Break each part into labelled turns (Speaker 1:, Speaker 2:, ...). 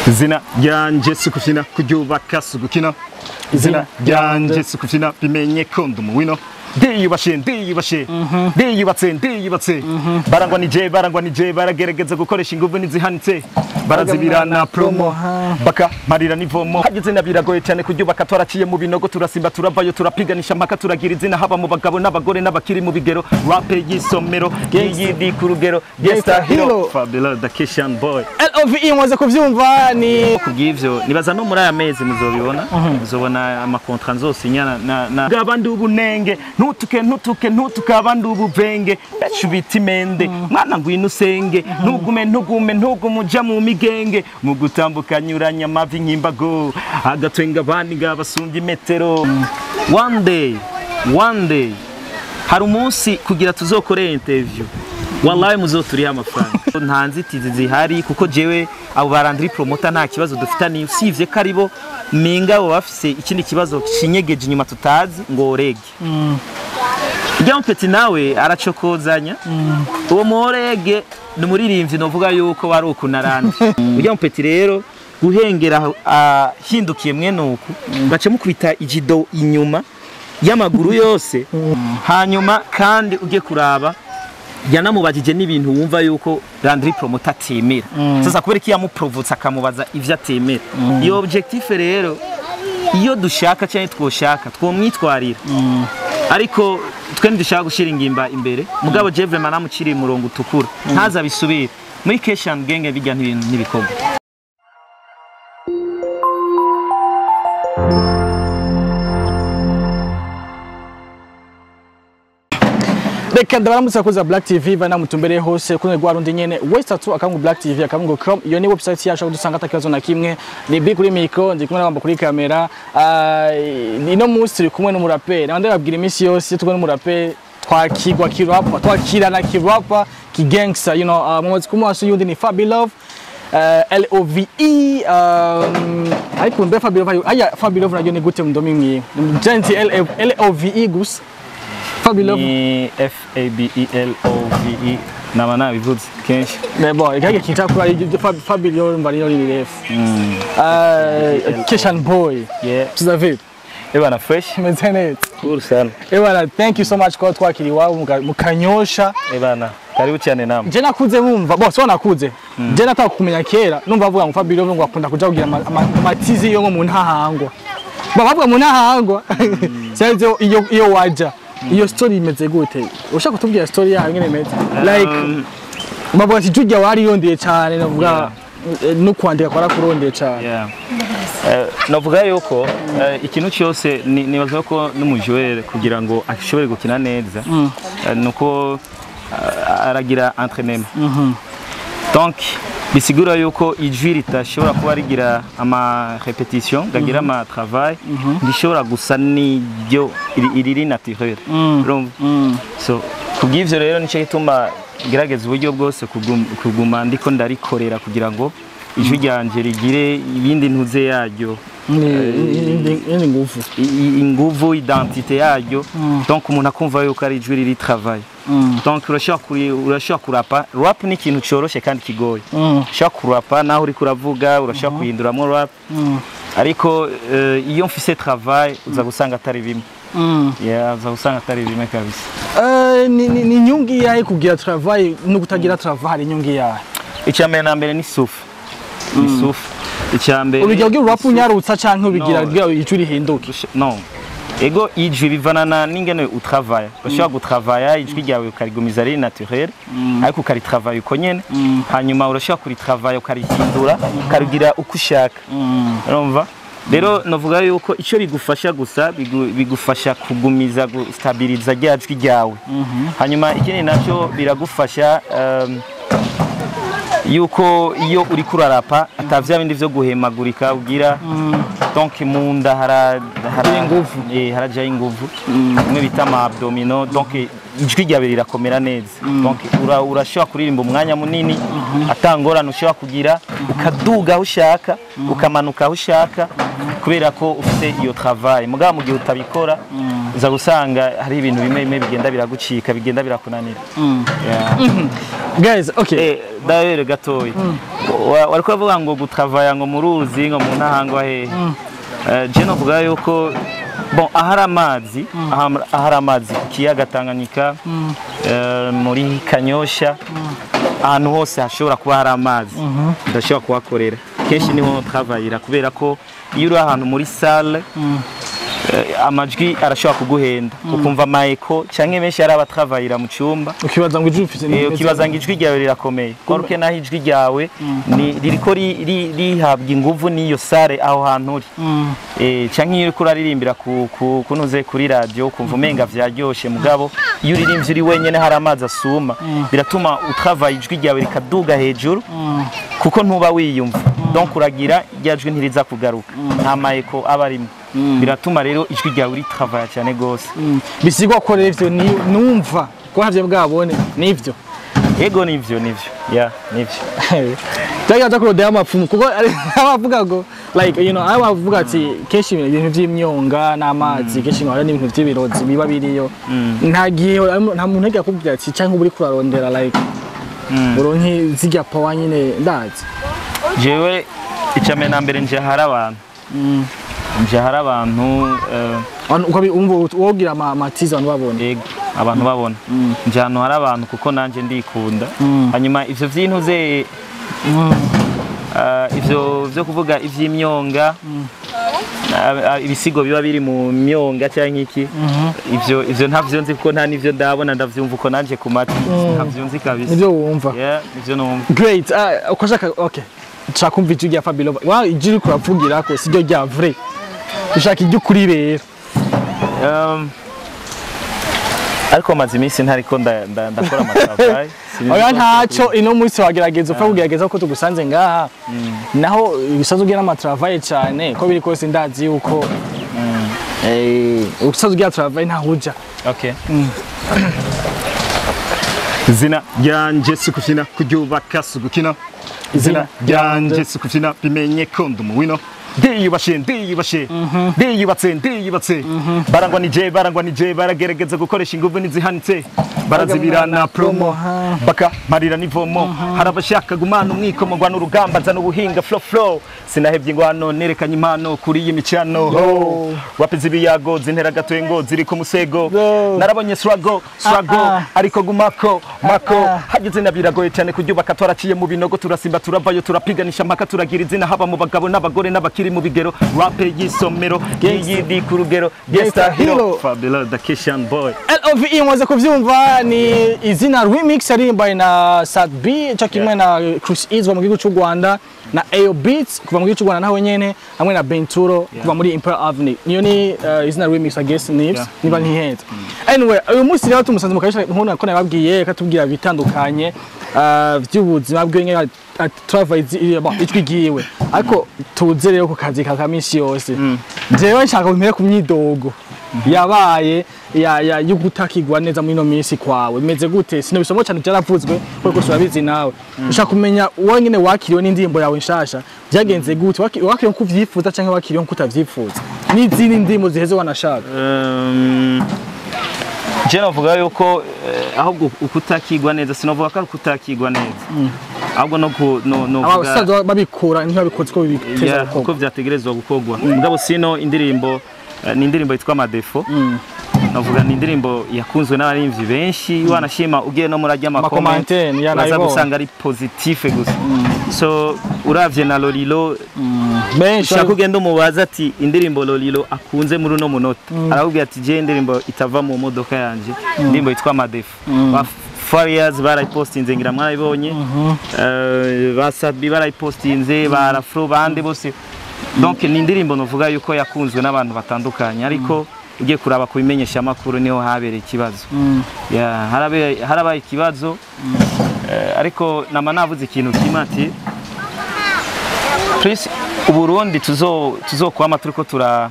Speaker 1: Izina ryanje sukufina kuryubaka sugukina. Izina ryanje sukufina bimenye ko ndi umuwino. Ndiyubashe ndiyubashe ndiyubatse ndiyubatse barangwa nije barangwa nije baragerageza gukoresha inguvu nizihanitse barazibirana promo baka marira nivomo hageze nabiragoye cyane kuryubaka twaraciye mu binogo turasimba turavayo turapiganisha mpaka turagira izina haba mu bagabo n'abagore n'abakiri mu bigero rap y'isomero yiyidi ku rugero Gangsta Hero Fabiola the Kishan Boy
Speaker 2: LOVE mwaze kuvyumva ni
Speaker 1: kubw'ivyo nibaza no muri aya mezi muzobibona muzobona ama contrat nzosinya na gabandi ubunenge ntutuke ntutuke ntutuke abandi ubuvenge ndacubita imende mwana ngwino usenge ntugume ntugume ntugume uja mu migenge mu gutambuka nyuranya amavi nk'imbago agatwenga abandi ngabasumbye imetero. One day, one day hari umunsi kugira tuzokore interview wallahi muzoturiha amafaranga nta nzitizi zihari kuko jewe abo barandiri promoter nta kibazo dufitaniye usivye ko aribo minga bo bafise ikindi kibazo kinyegeje inyuma tutazi ngo orege Jean Petit nawe aracokozanya uwo morege ni umuririmbyi novuga yuko wari ukunarandi Jean Petit rero guhengera ahindukiye mwene uku baca mukubita ijido inyuma y'amaguru yose hanyuma kandi ugiye kuraba yanamubajije n'ibintu wumva yuko Landry Promoter atemera sasa kubera ko yamuprovotse akamubaza ivyo atemera iyo objectif rero iyo dushaka cyane twoshaka twomwitwarira ariko twe ntidushaka gushira ingimba imbere mugabo je vraiment namuciriye umurongo utukura ntaza bisubire muri Cash and Gang bijya ntibikorwa.
Speaker 2: Reka ndabaramutsa kuza Black TV bana mutumbereye hose kuno rwa rundi nyene West 3 akangu Black TV akangu com iyo ni website yacu dusanga atakibazo na kimwe ni big kuri micro ndi kumwe n'abamba kuri kamera ino munsi turi kumwe n'umuraperi abandi babwira iminsi yose turi n'umuraperi twakigwa kirapa twakirana kirapa ki gangster you know mumaze kumuhasa yundi ni Fabilove LOVE ariko mbe Fabilove aya Fabilove nayo ni gute mdomi mwiwe gente LOVE gusa Fabilove
Speaker 1: ni F A B E L O V E naba nabivuze kenshi
Speaker 2: mais bon ikage kinta kuri Fabilove mbari yo ni ref Kishan Boy
Speaker 1: yeah
Speaker 2: tu savais
Speaker 1: ebana fresh
Speaker 2: meze
Speaker 1: cool sana
Speaker 2: ebana thank you so much kwa twakiri wawe mukanyosha
Speaker 1: ebana karibu cyane namwe
Speaker 2: je nakuze bumva bo so nakuze je nataka kumenya kera numva bavuga ngo Fabilove ngo akunda kuja kugira amatizi yo mu ntahangwa bavuga mu ntahangwa cyaje iyo waja iyo story imeze gute ushaka kutubwira story yawe ngene imeze like bavuga ati jujya wari yondeye cyane navuga no kwandika kwara kurondeye cyane
Speaker 1: navuga yuko ikintu cyose nibaza ko n'umujwere kugira ngo ashobore gukina neza nuko aragira entraînement donc bisigura yuko ijwi ritashobora kuba rigira ama repetition gagira ama travail ndishobora gusa n'iryo iriri naturel so kubw'ivyo rero nico gituma gerageza uburyo bwose kuguma ndiko ndarikorera kugira ngo ijwi ryanje rigire ibindi ntuze yaryo inguvu identité yaryo donc umuntu akumva yuko ari ijwi riri travail donc urashobora kurapa rap ni ikintu coroshe kandi kigoye ushobora kurapa naho uri kuravuga urashobora kuhinduramo rap ariko iyo mfise travail uza gusanga atari bimwe yeah uza gusanga atari bimwe kabisa
Speaker 2: ni inyungu yahe kugira travail no kutagira travail hari inyungu yahe
Speaker 1: icya mbere na mbere ni souffle ni souffle icyambere
Speaker 2: ubigira ugira rap unyarutsa canke ubigira ijwi rihinduke
Speaker 1: no ego ijwi bivanana n'ingene utravaya ushobora gutravaya ijwi ryawe ukarigumiza ari naturel ariko ukaritravaye uko nyene hanyuma urashobora kuritravaya ukarihindura ukarugira uko ushaka urumva rero novuga yuko icyo bigufasha gusa bigufasha kugumiza gustabiliza rya jwi ryawe hanyuma ikindi nacyo biragufasha yuko iyo uri kurarapa atavya bindi vyo guhemagurika ugira donc munda hara inguvu haraja inguvu mwe bita ama abdominaux donc Ijwi ryawe rirakomera neza. Donc urashobora kuririmba umwanya munini atangorana, ushobora kugira ukaduga aho ushaka, ukamanuka aho ushaka, kubera ko ufite iyo travail. Mugabo mu gihe utabikora, uza gusanga hari ibintu bimwe bimwe bigenda biragucika, bigenda birakunanira. Yeah.
Speaker 2: Guys, okay.
Speaker 1: D'ailleurs gatoyi, wariko bavuga ngo gutravaya ngo mu ruzi, ngo mu ntahangwa hehe. Je novuga yuko bon, ahari amazi, ahari amazi ku kiyaga Tanganyika, muri Kanyosha, ahantu hose hashobora kuba hari amazi ndashobora kuhakorera. Kenshi niho travayira, kubera ko iyo uri ahantu muri salle, amajwi arashobora kuguhenda, ukumva ama écho, canke benshi ari abatravayira mu cyumba.
Speaker 2: Ukibaza ngo ijwi ufite
Speaker 1: Ukibaza ngo ijwi ryawe rirakomeye, kwaruke naho ijwi ryawe ni ririko rihabwa inguvu n'iyo salle aho hantu uri. Canke iyo uriko uraririmbira ku kunoze kuri radio, ukumva umenga vyaryoshe, mugabo iyo uririmbye uri wenyene hari amazi asuma, biratuma utravaye ijwi ryawe rikaduga hejuru, kuko ntuba wiyumva. Donc uragira rya jwi ntiriza kugaruka, nta ma écho aba arimo. Biratuma rero ijwi ryawe ritravaya cyane gose.
Speaker 2: Bisigwa ko rero ivyo numva ko havyo bwabone nivyo.
Speaker 1: Ego, nivyo, nivyo, ya, nivyo.
Speaker 2: Cyangwa aza kurondera amapfumu, kuko abavuga ngo like abavuga ati kenshi ibintu vy'imyonga n'amazi, kenshi ngo hari n'ibintu vy'ibirozi biba biriyo. Nta gihe nta muntu yigera akubwira ati cyangwa uri kurarondera like uronke zirya power nyine, ndazi.
Speaker 1: Jewe icambere na mbere nje hari abantu, nje hari abantu.
Speaker 2: Uko umva wogira amatiza abantu babona.
Speaker 1: Yego, abantu babona. Nje ahantu hari abantu kuko nanje ndikunda. Hanyuma ivyo vy'intuze, ivyo vyo kuvuga ivy'imyonga, ibisigo biba biri mu myonga cyangwa iki, ivyo ntavyo nzi, kuko nta n'ivyo ndabona. Ndavyumva uko nanje ku matwi, ntavyo nzi kabisa.
Speaker 2: Nivyo wumva.
Speaker 1: Yeah, nivyo numva.
Speaker 2: Great. Uko shaka, okay, nshaka kumva ijwi rya Fabio. Wa ijwi uriko uravugira ko siryo rya vrai, ushaka iry'ukuri rero.
Speaker 1: Ariko maze iminsi ntariko ndakora amatravail.
Speaker 2: Oya, ntaco, ino munsi wagerageza, upfa kugerageza ko tugusanze ngaha, naho bisanzwe ugira amatravail cyane. Ko biri kose ndazi yuko usanzwe ugira travail, ntaho uja.
Speaker 1: Okay. Izina ryanje si kufina, kuryubaka si ugukina. Izina ryanje si kufina, bimenye ko ndi umuwino. Ndiyubashe, ndiyubashe, ndiyubatse, ndiyubatse. Barangwa nije, barangwa nije, baragerageza gukoresha inguvu n'izihanitse, barazibirana promo baka marira n'ivomo. Hari abashaka gumana umwikomo, ngwana urugamba, nzana ubuhinga, flow flow. Sinahevye ingwano, nerekanye impano kuri iyi micano ho. Wapize ibiyago zintera gatwengo ziri ku musego. Narabonye struggle, struggle, ariko gumako mako hageze na biragoye cyane kuryubaka. Twaraciye mu binogo, turasimba, turavayo, turapiganisha mpaka turagira izina, haba mu bagabo n'abagore n'abakiri mu bigero. Rap y'isomero yiyidi ku rugero. Gangsta Hero, Fabiola the Kishan Boy.
Speaker 2: LOVE, mumaze kuvyumva, ni izina remix yarimbaye na Sat B cyo kimwe na Chris Easy mu gihugu cy'u Rwanda, na Ayo Beats kuva mu gihugu cy'u Rwanda naho nyene, hamwe na Benturo kuva muri Imperial Avenue. Niyo ni izina remix, I guess nips niba ntihenze. Anyway, uyu munsi rero tumusanze mu kayisha nk'uko ko nababwiye, katubwira bitandukanye vy'ubuzima bwe nyene, travail, ijwi ryiwe. Ariko tuze rero ku kazi ka kamisi yose. Jewe nshaka kumpera ku myidogo yabaye ya yo gutakigwa neza muri ino minsi kwawe, bimeze gute? Sinabisoma cyane, byaravuzwe kuko urabizi nawe. Ushaka kumenya wowe nyene wakiriwe n'indirimbo yawe nshasha, byagenze gute? Wakiriwe nkuko uvyifuza canke wakiriwe nkuko utavyifuza, n'izindi ndirimbo ziheze wanashaka?
Speaker 1: Je navuga yuko ahubwo ukutakigwa neza, sinavuga ko ari ukutakigwa neza, ahubwo no ku no no
Speaker 2: Abasaza babikura ntibabikoze ko biteza
Speaker 1: Yeah, uko vyategerezwa gukorwa. Mugabo sino indirimbo, ni indirimbo yitwa Madefo. Navuga ni indirimbo yakunzwe n'abarimvyi benshi, wanashima ugiye no murajya ama
Speaker 2: Amacommentaire, ya
Speaker 1: uraza
Speaker 2: nayibonye.
Speaker 1: gusanga ari positif gusa. So uravye na Lolilo,
Speaker 2: benshi
Speaker 1: ushaka ugenda umubaza ati indirimbo Lolilo akunze muri uno munota, arakubwira ati je indirimbo itava mu modoka yanje, indirimbo yitwa Madefo. Ba Farious barayipostinze, ngira mwarayibonye. Ba Sabi barayipostinze, ba Rafro, bande bose. Donc ni indirimbo novuga yuko yakunzwe n'abantu batandukanye, ariko ugiye kuraba kubimenyesha amakuru niho habereye ikibazo. Yeah, harabaye ikibazo. Ariko nama navuze ikintu kimwe ati Chris, Uburundi tuzokwama turiko tura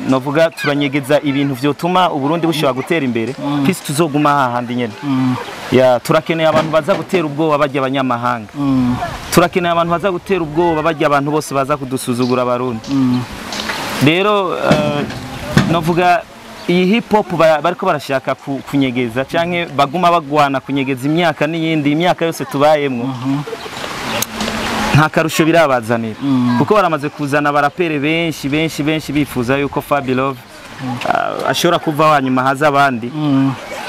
Speaker 1: Novuga turanyegeza ibintu vyotuma Uburundi bushobora gutera imbere, pisi tuzoguma hahandi nyene. Ya, turakeneye abantu baza gutera ubwoba bajya abanyamahanga, turakeneye abantu baza gutera ubwoba bajya abantu bose baza kudusuzugura Abarundi. Rero novuga iyi hip hop bariko barashaka kunyegeza canke baguma bagwana kunyegeza imyaka n'iyindi imyaka yose tubayemwo, nta karusho birabazanira, kuko baramaze kuzana abarapere benshi benshi benshi bifuza yuko Fabilove ashobora kuva hanyuma haza abandi.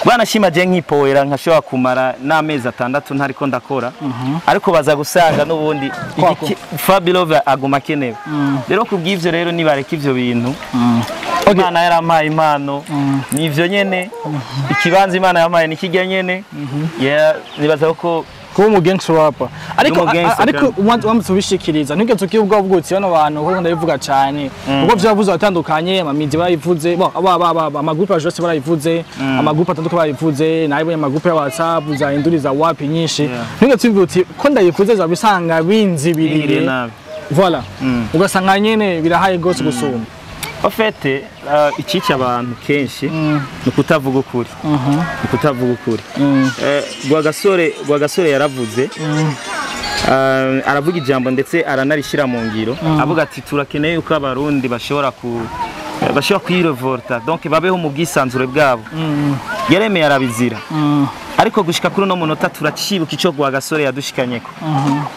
Speaker 1: Banashima je nkipowera nkashobora kumara n'amezi 6 ntariko ndakora, ariko baza gusanga n'ubundi Fabilove aguma akenewe. Rero kubw'ivyo rero nibareka ivyo bintu. Imana yarampaye impano, nivyo nyene, ikibanza Imana yampaye nikijya nyene. Nibaza ko
Speaker 2: kuba umu gangster rapper, ariko ariko wamutse ubishikiriza ntigeze ukibwa ubwutsi bano bantu kuko ndabivuga cyane, kuko vyavuze batandukanye, amamidi barayivuze, bo aba amagroupe yose barayivuze, amagroupe atandukanye barayivuze, nayo amagroupe ya WhatsApp za induriza wapi nyinshi. Ntigeze ubwutsi ko ndayivuze zabisanga binzibirire. Voilà, ugasanga nyene birahaye gose gusumba.
Speaker 1: En fait, ikica abantu kenshi ni kutavuga ukuri. Ni kutavuga ukuri. Rwagasore yaravuze, aravuga ijambo ndetse aranarishira mu ngiro, avuga ati turakeneye yuko Abarundi bashobora kwirevolta, donc babeho mu bwisanzure bwabo. Yaremeye arabizira. Ariko gushika kuri no munota turacibuka ico Rwagasore yadushikanyeko.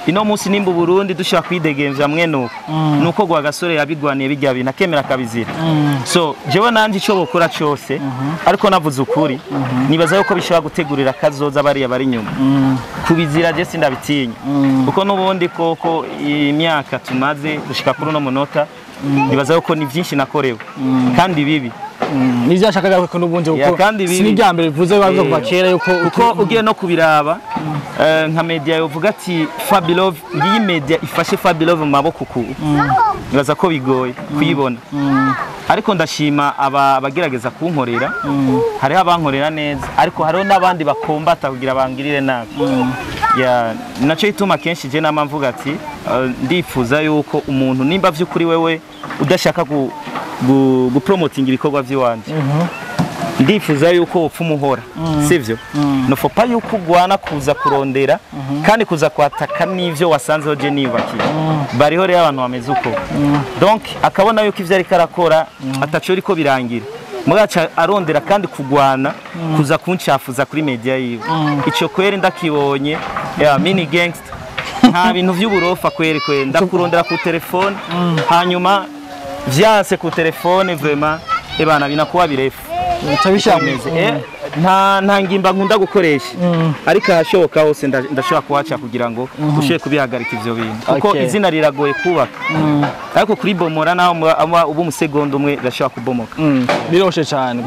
Speaker 1: Ino munsi nimba Burundi dushaka kwidegemvya mwene uko, nuko Rwagasore yabigwaniye bijya bintu akemera akabizira. So jewe nanje ico bokora cyose, ariko navuze ukuri, nibaza yuko bishobora gutegurira kazoza bariya bari nyuma. Kubizira je sindabitinya, kuko nubundi koko imyaka tumaze gushika kuri no munota, nibaza yuko ni byinshi nakorewe kandi bibi.
Speaker 2: Nivyo ashakaga ko nubundi uko sinijya mbere bivuze bavuga kuva kera yuko
Speaker 1: uko ugiye no kubiraba, nka media yovuga ati Fabilove, iyi media ifashe Fabilove mu maboko ku nibaza ko bigoye kuyibona. Ariko ndashima abagerageza kunkorera, hariho abankorera neza, ariko hariho n'abandi bakombata kugira bangirire nabi. Ya, naco ituma kenshi je nama mvuga ati ndifuza yuko umuntu nimba vy'ukuri wewe udashaka gupromoting ibikorwa by'iwanje, ndifuza yuko upfa umuhora, sivyo? No faut pas yuko ugwana kuza kurondera kandi kuza kwataka n'ivyo wasanzeho je niyubakiye. Bariho rero abantu bameze uko, donc akabona yuko ivyo ariko arakora ataco riko birangira, mugaca arondera kandi kugwana kuza kuncafuza kuri media yiwe. Ico kweri ndakibonye, ya mini gangster, nta bintu vy'uburofa kweri kweri, ndakurondera ku telefone, hanyuma vyanse ku telefone vraiment ebana binakuwa birefu.
Speaker 2: Tabishameze.
Speaker 1: Nta ngimba nkunda gukoresha, ariko ahashoboka hose ndashobora kuhaca kugira ngo ushobore kubihagarika ivyo bintu, kuko izina riragoye kubaka, ariko kuri bomora naho ubu umusegonda umwe rashobora kubomoka.
Speaker 2: Biroshe cyane.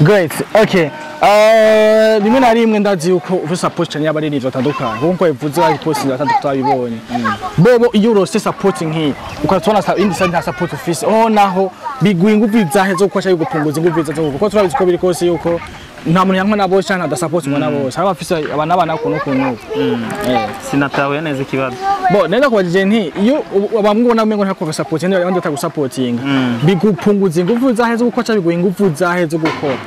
Speaker 2: Great. Okay. Rimwe na rimwe ndazi yuko ufise support cyane y'abaririmbyi batandukanye, kuko bivuze bari post batandukanye twabibonye. Bobo iyo urose support nkiyi ukatubona indi side nta support ufise, oh naho biguye ingufu zahe zo gukora cyangwa gupunguza ingufu zo gukora, kuko turabizi ko biri kose yuko nta muntu yankwa na bose cyane ada support mwana bose, hari abafise abana n'ukuntu n'ukuntu.
Speaker 1: Sinatawe neza ikibazo.
Speaker 2: Bo nenda kubajije nti iyo bamwe ubona umengo nta support ndi abandi batagusapotinga, bigupunguza ingufu zahe zo gukora cyangwa biguye ingufu zahe zo gukora?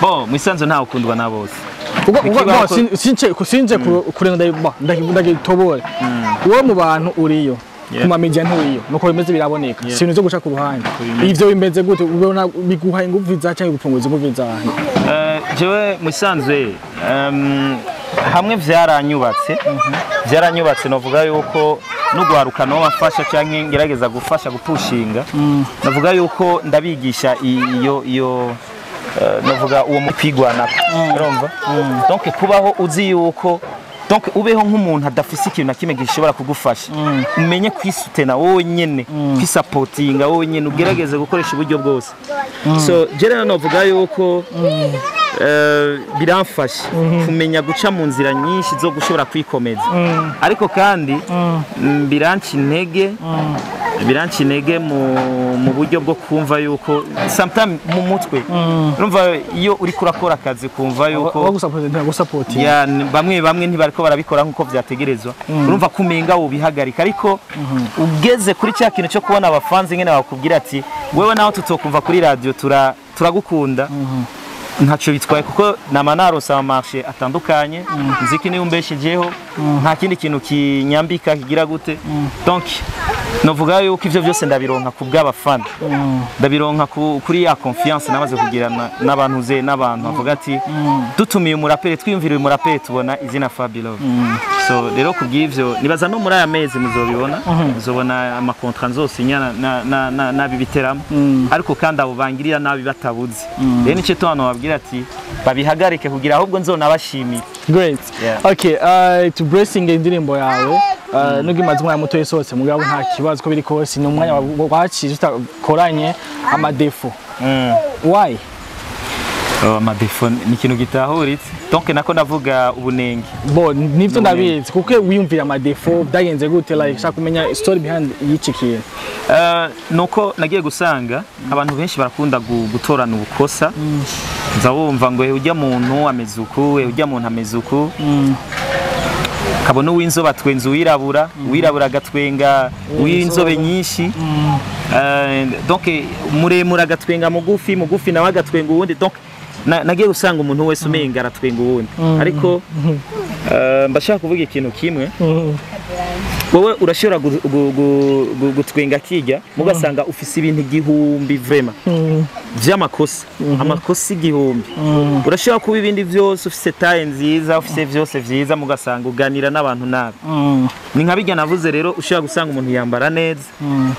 Speaker 1: Bo mwisanzo nta ukundwa na bose.
Speaker 2: Kuko since kurenga ndagitobore. Uwo mu bantu uriyo kuma media nturiyo nuko bimeze biraboneka, si ibintu byo guca ku ruhande. Ivyo bimeze gute ubona biguha ingufu za cyangwa gupunguza ingufu zahe?
Speaker 1: Jewe musanzwe hamwe vyaranyubatse novuga yuko n'ugwaruka no bafasha canke ngerageza gufasha gupushinga, navuga yuko ndabigisha iyo navuga uwo mupigwana, urumva? Donc kubaho uzi yuko, donc ubeho nk'umuntu adafise ikintu na kimwe gishobora kugufasha, umenye kwisutena wowe nyene, kwisapotinga wowe nyene, ugerageze gukoresha uburyo bwose. So je rero novuga yuko Biramfasha kumenya guca mu nzira nyinshi zo gushobora kwikomeza, ariko kandi biranca intege mu buryo bwo kumva yuko sometimes mu mutwe urumva iyo uriko urakora akazi kumva yuko
Speaker 2: Bagusapoti.
Speaker 1: Ya, bamwe bamwe ntibariko barabikora nkuko vyategerezwa, urumva kumenga wobihagarika, ariko ugeze kuri cya kintu cyo kubona abafanzi nyene bakubwira ati: "Wewe naho tutokumva kuri radio, turagukunda," ntaco bitwaye, kuko nama naronse ama marché atandukanye. Muziki niyo umbeshejeho, nta kindi kintu kinyambika kigira gute. Donc novuga yuko ivyo byose ndabironka ku bw'abafana, ndabironka kuri ya confiance namaze kugirana n'abantu ze n'abantu bavuga ati: "Dutumiye umuraperi, twiyumvira uyu muraperi, tubona izina Fabilove." So rero kubw'ivyo nibaza no muri aya mezi muzobibona, muzobona ama contrat nzosinya n'abi biteramo, ariko kandi abo bangirira nabi batabuze. Rero nicyo tubano babwira ati babihagarike kugira ahubwo nzonabashimira.
Speaker 2: Great.
Speaker 1: Yeah.
Speaker 2: Okay, to blessing indirimbo yawe, nubwo imaze umwanya muto yose, mugabo nta kibazo ko biri kose ni umwanya waciye tutakoranye ama défauts. Why?
Speaker 1: Oh, ama défauts ni ikintu gitahuritse, donc nako ndavuga ubunenge.
Speaker 2: Bo nivyo ndabizi, kuko wiyumvira ama défauts byagenze gute? Like, shaka kumenya story behind y'iki kintu.
Speaker 1: Nuko nagiye gusanga abantu benshi barakunda gutorana ubukosa, nza wumva ngo: "Ujya muntu ameze uku, ujya muntu ameze uku." Kabona uw'inzobe atwenza uwirabura, uwirabura agatwenga uw'inzobe nyinshi. Donc muremure agatwenga mugufi, mugufi nawe agatwenga uwundi. Donc nagiye gusanga umuntu wese umenga aratwenga uwundi, ariko mbashaka kuvuga ikintu kimwe: wowe urashobora gutwenga kijya, mugasanga ufise ibintu 1000 vraiment vy'amakosa, amakosa 1000. Urashobora kuba ibindi vyose ufise, taille nziza, ufise vyose vyiza, mugasanga uganira n'abantu nabi. Ni nka bijya navuze rero, ushobora gusanga umuntu yambara neza,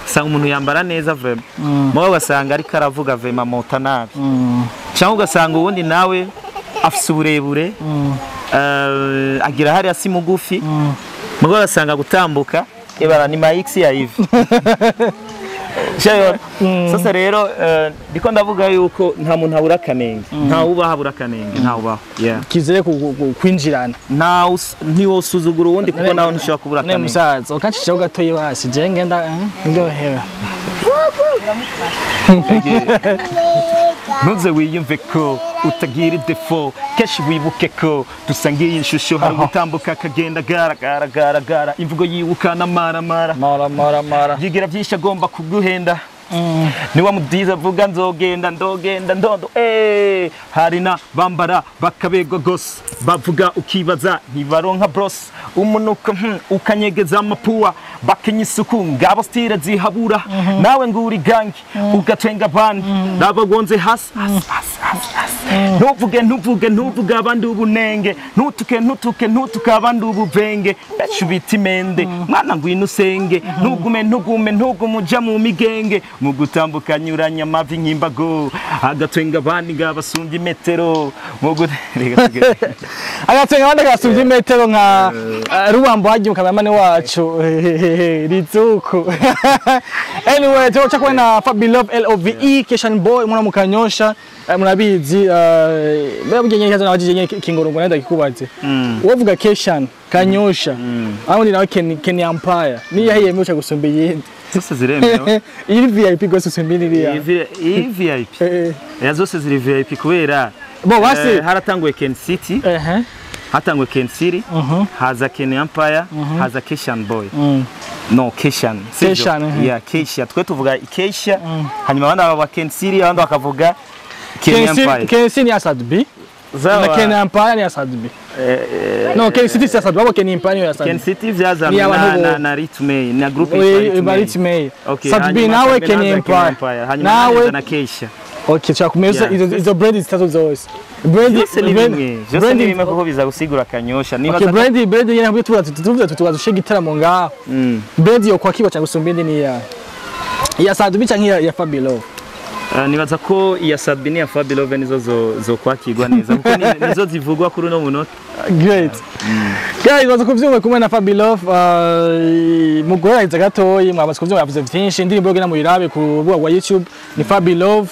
Speaker 1: usanga umuntu yambara neza vraiment, mugabo ugasanga ariko aravuga vraiment mota nabi, cyangwa ugasanga uwundi nawe afise uburebure, agira hariya si mugufi, mugabo ugasanga gutambuka ebara ni ma x ya hivi. Shayo. Sasa rero ndiko ndavuga yuko nta muntu abura akanenge, nta ubaho abura akanenge, nta ubaho, yeah.
Speaker 2: Kizere kwinjirana.
Speaker 1: Nta ntiwosuzugura uwundi, kuko nawe ntushobora kubura
Speaker 2: Ne
Speaker 1: akanenge.
Speaker 2: Musaza ukancishaho gatoyi basi, je ngenda ndyohewe.
Speaker 1: Ntuze wiyumve ko utagira défaut, kenshi wibuke ko dusangiye ishusho. Hari gutambuka akagenda gara gara gara gara, imvugo yibuka n'amaramara.
Speaker 2: Mara mara mara.
Speaker 1: Yigira byinshi agomba kuguhenda, niwa mudiza avuga nzogenda ndogenda ndondo. Hari na bambara bakabegwa gose, bavuga ukibaza ntibaronka bros umunuko, ukanyegeza amapuwa, bakenya isuku ngabo style zihabura, nawe nguri gangi ugatwenga abandi nabagwonze hasi hasi hasi hasi hasi. Ntuvuge, ntuvuge, ntuvuge abandi ubunenge, ntutuke, ntutuke, ntutuke abandi ubuvenge. Besha ubita imende, mwana ngwino usenge, ntugume, ntugume, ntugume uja mu migenge, mu gutambuka nyuranya amavi nk'imbago, agatwenga abandi ngabasumbya imetero mu Reka tugende.
Speaker 2: Agatwenga abandi agasumbya imetero nka rubambo hagiye mukameramani wacu rizuku. Anyway, tuca kubona na Fabilove Love Keshan Boy, mwana mukanyosha. Murabizi, mbega burya nyene nabajije nyene kingorongo nenda kikubaze. Wovuga Keshan Kanyosha aho ni nawe Ken Empire, niyo yahiye uca gusumba iyindi?
Speaker 1: Zose ziremewe.
Speaker 2: Iyi VIP gose gusumba iyindi iriya.
Speaker 1: Iyi VIP? Ya, zose ziri VIP kubera
Speaker 2: Bo basi.
Speaker 1: Haratanguye Ken City, hatanguye Ken City, haza Ken Empire, haza Keshan Boy. No, Keshan, sivyo?
Speaker 2: Keshan, mhm.
Speaker 1: Yeah, Kesha, twe tuvuga Kesha, hanyuma abandi bakavuga Ken City, abandi bakavuga Ken Empire.
Speaker 2: Ken City ni ya Sadbi
Speaker 1: Zawa-
Speaker 2: na Ken Empire ni ya Sadbi. No, Ken City si ya Sadbi, ahubwo Ken Empire ni ya
Speaker 1: Ken
Speaker 2: Sadbi.
Speaker 1: City vyazanwe
Speaker 2: Ni abantu
Speaker 1: na Ritme, na groupe
Speaker 2: Oui,
Speaker 1: yitwa
Speaker 2: ba
Speaker 1: Ritme.
Speaker 2: Ritme.
Speaker 1: Okay,
Speaker 2: Sadbi
Speaker 1: hanyuma
Speaker 2: nawe
Speaker 1: Sadbi
Speaker 2: Ken
Speaker 1: nawe
Speaker 2: Empire.
Speaker 1: hanyuma
Speaker 2: Nawe
Speaker 1: nawe na Kesha.
Speaker 2: Okay, tushaka kumeza izo brand zitatu zose. Brand
Speaker 1: Byose ni bimwe, byose ni bimwe, kuko biza gusigura Kanyosha.
Speaker 2: Okay,
Speaker 1: Nibaza ko
Speaker 2: brand nyene nabwo tuvuga tuvuga tuvuga gitaramo ngaho. Brand yo kwa kiba cyangwa gusumba indi ni ya Sadbi canke ya Fabilo?
Speaker 1: Nibaza ko iya Sadbi n'iya Fabilove nizo zo kwakirwa neza, kuko nizo zivugwa kuri uno munota.
Speaker 2: Great. Guys, baza kuvyumva kumwe na Fabilove, muguheraheza gatoyi, mwamaze kuvyumva, yavuze vyinshi. Indirimbo yo muyirabe ku rubuga rwa YouTube ni Fabilove.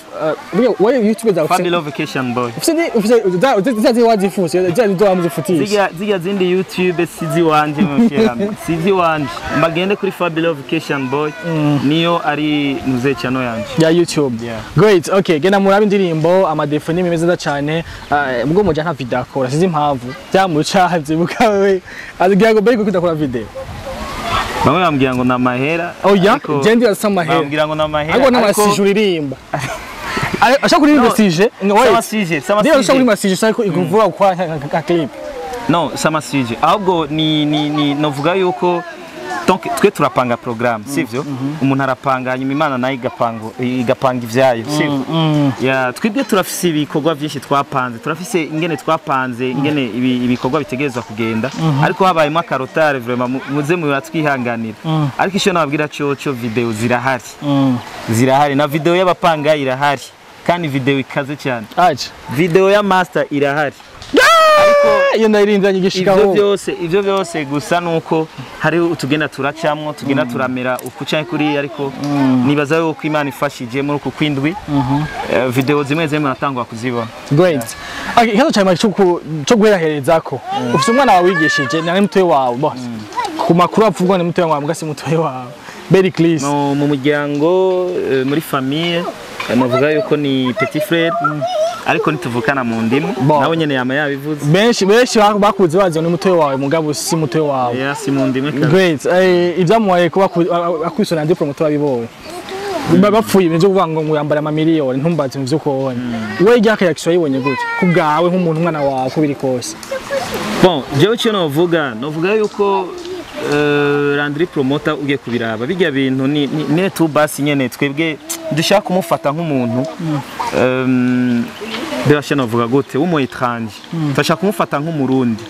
Speaker 2: Wewe YouTube zawe?
Speaker 1: Fabilove Cation Boy.
Speaker 2: Ufise wazifuse ziza wamuzifutisha?
Speaker 1: Zirya zindi YouTube sizi wanje, mufyerame sizi wanje, mbagende kuri Fabilove Cation Boy, niyo ari nuze channel yanje.
Speaker 2: Ya YouTube.
Speaker 1: Yeah.
Speaker 2: Great. Okay, genda murabe indirimbo amadefo ni meze neza cyane. Ubwo muja nta video akora, sinzi impamvu byamuca byibuka wewe azigira ngo bari kudakora video.
Speaker 1: Bamwe bambwira ngo ni amahera.
Speaker 2: Oya.
Speaker 1: Ariko
Speaker 2: Je ndi asa amahera.
Speaker 1: Bambwira ngo ni amahera.
Speaker 2: Ariko n'amasije uririmba ashaka kuririmba.
Speaker 1: No,
Speaker 2: sije no wait.
Speaker 1: Sama sije, sama
Speaker 2: Ndiyo, ashaka
Speaker 1: sije.
Speaker 2: kuririmba sije ariko ikuvuga gukora nka clip.
Speaker 1: No, sama sije, ahubwo ni novuga yuko donc twe turapanga programme, sivyo? Umuntu arapanga, hanyuma Imana nayo igapanga ivyayo, sivyo? Ya, twebwe turafise ibikorwa byinshi twapanze, turafise ingene twapanze ingene ibikorwa bitegerezwa kugenda, ariko habayemo aka retard. Vraiment muze muratwihanganira, ariko icyo nababwira cyo video zirahari, zirahari, na video y'abapanga irahari, kandi video ikaze cyane.
Speaker 2: Aje.
Speaker 1: Video ya master irahari.
Speaker 2: Iyo ndayirindanye igishikaho.
Speaker 1: Ivyo byose gusa nuko hari utugenda turacamwo, tugenda turamera uku canke kuriya, ariko nibaza yuko Imana ifashije muri uku kwindwi, video zimwe zimwe muratangwa kuzibona.
Speaker 2: Great. Okay, ikibazo cyane cyo guheraherezako. Ufite umwana wawe wigishije, ni mutoyi wawe, boss. Ku makuru avugwa ni mutoyi wawe, mbwa si mutoyi wawe. Berry Chris.
Speaker 1: Mu muryango, muri famille, navuga yuko ni petit frère, ariko ntituvukana mu ndimi.
Speaker 2: Bon.
Speaker 1: Nawe nyene yama yabivuze.
Speaker 2: Benshi benshi bakuze bazi ni mutoyi wawe, mugabo si mutoyi wawe.
Speaker 1: Yeah, si mu ndimi kabisa.
Speaker 2: Great. Ibyamubaye kuba akwisona ndi promoter babibonye. Bapfuye ibintu byo kuvuga ngo yambara amamiliyoni, ntumbaze ibintu byo kubonye. We irya reaction yibonye gute? Ku bwawe nk'umuntu, umwana wawe ko biri kose.
Speaker 1: Bon, jewe icyo novuga yuko Landry Promoter ugiye kubiraba bijya bintu ni tu basi nyene twebwe dushaka kumufata nk'umuntu, mbega novuga gute, w'umu étranger. Turashaka kumufata nk'umurundi,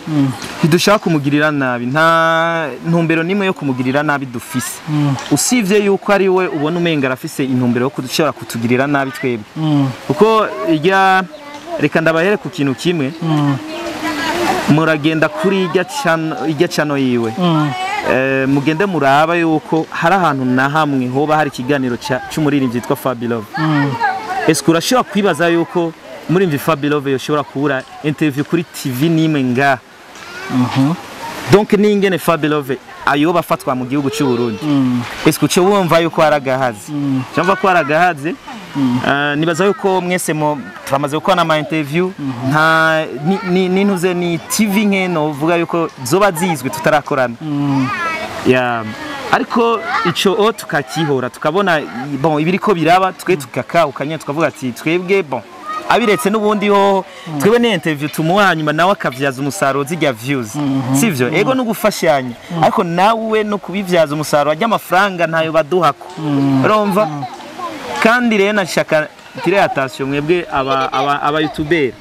Speaker 1: ntidushaka kumugirira nabi, nta ntumbero nimwe yo kumugirira nabi dufise, usivye yuko ari we ubona umenga arafise intumbero yo kudushobora kutugirira nabi twebwe, kuko irya, reka ndabahere ku kintu kimwe. Muragenda kuri irya channel yiwe, mugende muraba yuko hari ahantu na hamwe hoba hari ikiganiro c'umuririmbyi yitwa Fabilove. Ese urashobora kwibaza yuko umuririmbyi Fabilove yoshobora kubura interview kuri TV nimwe nga? Donc n'ingene Fabilove ayoba afatwa mu gihugu cy'u Burundi, ese uce wumva yuko hari agahazi? Cyangwa ko hari agahazi? Nibaza yuko mwese mo turamaze gukora ama interview, nta nintuze ni TV nkeno uvuga yuko zoba zizwi tutarakorana ya, ariko ico o tukakihora, tukabona bon ibiriko biraba, twe tukakauka nyene tukavuga ati twebwe bon abiretse n'ubundi hoho twebwe ni interview tumuha, hanyuma nawe akavyaza umusaruro zirya views, sivyo? Ego, no gufashanya, ariko nawe no kubivyaza umusaruro ajya amafaranga ntayo baduhako, urumva? Kandi rero nashaka tire attention mwebwe aba youtuber,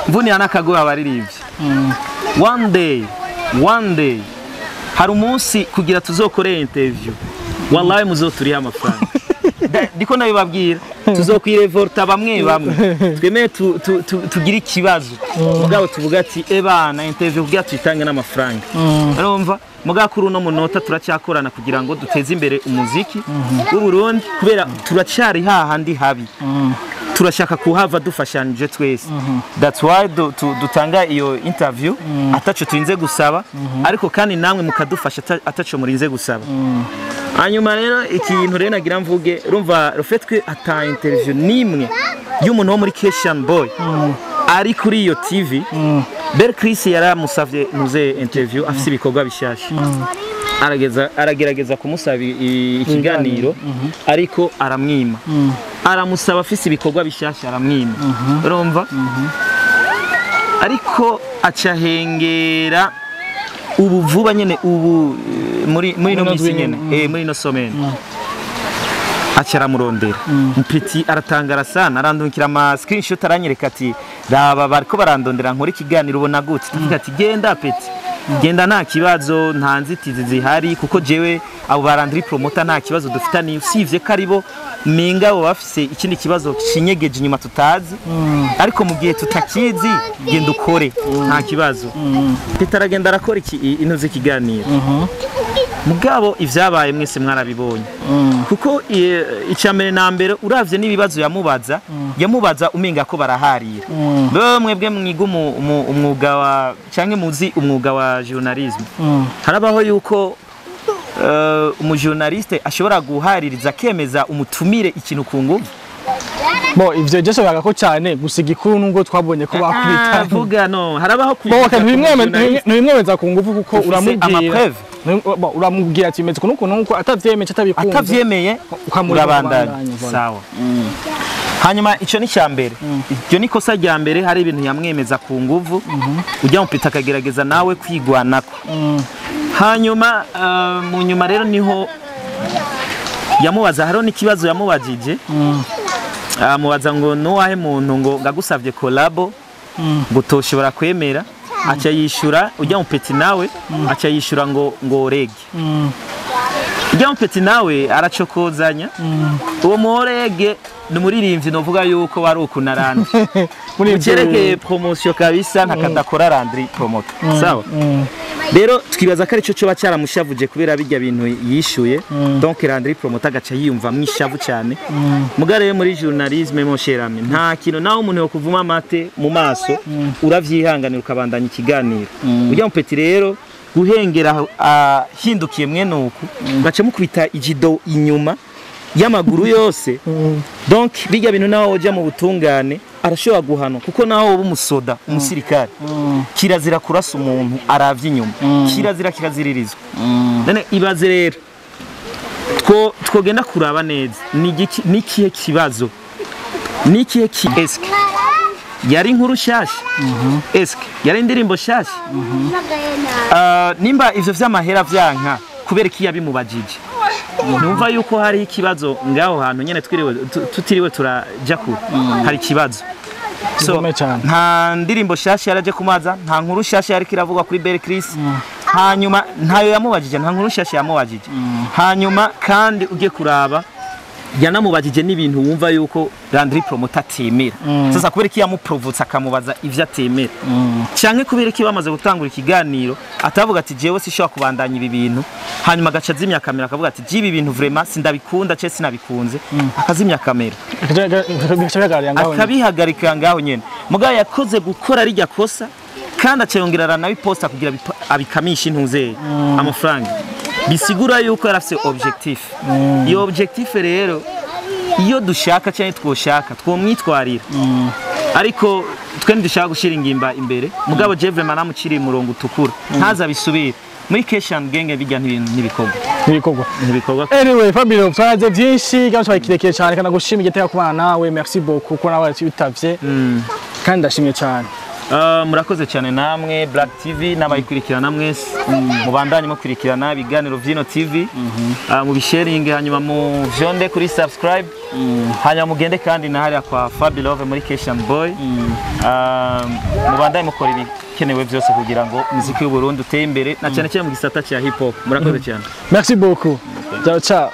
Speaker 1: mvunira n'akagohe abaririmbyi. One day, one day, hari umunsi kugira tuzokore interview, wallahi muzoturiha amafaranga. Ndiko ndabibabwira, tuzokwirevolta bamwe bamwe, twemeye tugire ikibazo, mugabo tuvuga ati ebana interview kugira tuyitange n'amafaranga, urumva? Mugabo kuri uno munota turacyakorana kugira ngo duteze imbere umuziki w'u Burundi, kubera turacyari hahandi habi, turashaka kuhava dufashanije twese. That's why dutanga iyo interview ataco turinze gusaba, ariko kandi namwe mukadufasha ataco murinze gusaba. Hanyuma rero ikintu rero nagira mvuge, urumva le fait que ata interview nimwe y'umuntu wo muri Keshan Boy ari kuri iyo TV, Bel Chris yaramusavye muze interview afise ibikorwa bishasha, arageza aragerageza kumusaba ikiganiro, ariko aramwima. Aramusaba afise ibikorwa bishasha, aramwima, urumva? Ariko acahengera ubu vuba nyene, ubu muri ino
Speaker 2: Muri
Speaker 1: misi
Speaker 2: ino
Speaker 1: nyene, muri ino semaine aca aramurondera. Mpeti aratangara sana, arandungikira ama screenshot, aranyereka ati raba bariko barandondera nkora ikiganiro, ubona gute? Ndavuga ati genda petit. Genda, nta kibazo, nta nzitizi zihari, kuko jewe abo ba Landry Promoter nta kibazo dufitaniye, usivye ko aribo menga bo bafise ikindi kibazo kinyegeje inyuma tutazi. Ariko mu gihe tutakizi, genda ukore, nta kibazo. Peter aragenda arakora iki intuzi ikiganiro. Mugabo ivyabaye mwese mwarabibonye, kuko icya mbere na mbere, uravye n'ibibazo yamubaza, yamubaza umenga ko baraharira. Bo mwebwe mwiga umwuga wa canke muzi umwuga wa journalisme, harabaho yuko umujournaliste ashobora guhaririza, akemeza umutumire ikintu ku nguvu.
Speaker 2: Bo ivyo je sobaga ko cyane, gusa igikuru nubwo twabonye ko bakubita.
Speaker 1: Vuga no harabaho
Speaker 2: Bo
Speaker 1: kwivuga ku mujournaliste.
Speaker 2: Ntibimwemeza ku nguvu, kuko
Speaker 1: Ufise
Speaker 2: uramubwira
Speaker 1: amapreuve.
Speaker 2: Bo, uramubwira ati meze kunuku nuko, atavyemeye atabikunze,
Speaker 1: atavyemeye,
Speaker 2: ukamureka,
Speaker 1: urabandanya.
Speaker 2: ukabandanya, voilà.
Speaker 1: Sawa. Hanyuma ico ni cya mbere, iryo ni kosa rya mbere. Hari ibintu yamwemeza ku nguvu, ujya mupita akagerageza nawe kwigwanako. Hanyuma mu nyuma rero niho yamubaza, hariho n'ikibazo yamubajije, amubaza ngo nuwahe muntu ngo ngagusavye collabo ngo utoshobora kwemera? Aca yishura ujya mupeti, nawe aca yishura ngo rege. Ujya mupeti nawe aracokozanya, uwo murege ni umuririmbyi, novuga yuko wari ukunarandi
Speaker 2: Muri ivyo
Speaker 1: mucerekeye promotion kabisa, ntakadakora Landry Promoter. Sawa, rero twibaza ko arico coba cyaramushavuje kubera bijya bintu yishuye. Donc Landry Promoter agaca yiyumva mwishavu cyane. Muga rero muri journalisme, mon cher ami, nta kintu nawe umuntu yo kuvuma amate mu maso, uravyihanganira ukabandanya ikiganiro. Ujya mupeti rero guhengera ahindukiye mwene uku, baca mukubita ijido inyuma y'amaguru yose. Donc bijya bintu nawe uja mu butungane arashobora guhanwa, kuko nawe uba umusoda, umusirikare, kirazira kurasa umuntu aravye inyuma, kirazira, kiraziririzwa. None ibaze rero twogenda kuraba neza ni nikihe kibazo, nikihe ki eske yari inkuru shasha, eske yari indirimbo shasha? Nimba ivyo vy'amahera vyanka, kubera iki yabimubajije? Numva yuko hari ikibazo ngaho hantu nyene twiriwe tutiriwe turaja kure, hari ikibazo. So
Speaker 2: Gikomeye cyane.
Speaker 1: nta ndirimbo shasha yaraje kumaza, nta nkuru shasha yariko iravugwa kuri Belle Chris. Hanyuma ntayo yamubajije, nta nkuru shasha yamubajije. Hanyuma kandi ugiye kuraba, yanamubajije n'ibintu wumva yuko Landry Promoter atemera. Sasa kubera iki yamuprovotse akamubaza ivyo atemera, canke kubera iki bamaze gutangura ikiganiro atavuga ati jewe sishobora kubandanya ibi bintu, hanyuma agaca azimya kamera, akavuga ati jibi ibintu vraiment sindabikunda ce sinabikunze, akazimya kamera,
Speaker 2: bigaca bihagararira ngaho nyene.
Speaker 1: Akabihagarika ngaho nyene. Mugabo yakoze gukora rijya kosa, kandi aca yongera aranabiposta kugira abikamishe intuzeye amafaranga, bisigura yuko yarafise objectif. Iyo objectif rero, iyo dushaka cyangwa twoshaka twomwitwarira, ariko twe ntidushaka gushira ingimba imbere. Mugabo je vraiment namuciriye umurongo utukura, ntazabisubire muri Cash and Gang, bijya ntibikorwa.
Speaker 2: N'ibikorwa.
Speaker 1: Ntibikorwa.
Speaker 2: Anyway, Fabio, twaraze byinshi kandi twabaye kirekire cyane, kandi nagushimiye igitega kubana nawe. Merci beaucoup ko nawe witavye, kandi ndashimye cyane.
Speaker 1: Murakoze cyane namwe Black TV n'abayikurikirana mwese. Mubandanye mukurikirana ibiganiro vy'ino TV, mubisharinge, hanyuma mu vyonde kuri subscribe, hanyuma mugende kandi na hariya kwa Fabi Love muri Cash and Boy. Mubandanye mukora ibikenewe byose kugira ngo umuziki w'u Burundi utere imbere, na cyane cyane mu gisata cya hip hop. Murakoze cyane.
Speaker 2: Merci beaucoup, ciao ciao.